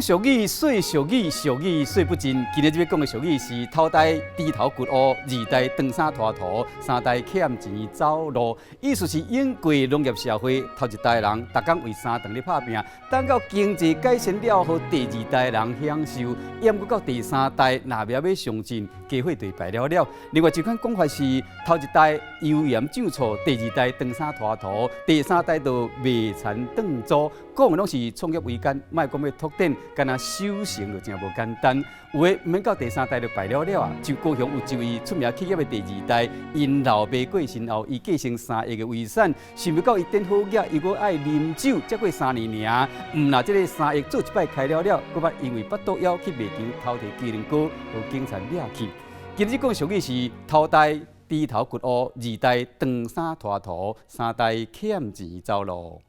講俗語，說俗語，俗語說不盡。今日欲講的俗語是頭代豬頭骨烏，二代長衫拖塗，三代欠錢走路。意思是永過農業社會，頭一代人逐工為三頓咧拍拚，等到經濟改善了後，第二代人享受，猶閣到第三代，若欲欲上進，機會就敗了了。另外一款講法是頭一代油鹽醬醋，第二代長衫拖塗，第三代就賣田轉租。講的攏是創業維艱，莫講欲拓展，干焦守成就真無簡單。有的毋免到第三代就敗了了啊！就高雄有一位出名企業的第二代，𪜶老爸過身後，伊繼承3億的遺產，想欲到伊典好業，伊閣愛啉酒，才過3年爾，毋若這个三億做一擺開了了，閣捌因為腹肚枵去賣場偷提雞卵糕，予警察掠去。今日講俗語是頭代豬頭骨烏，二代長衫拖塗，三代欠錢走路。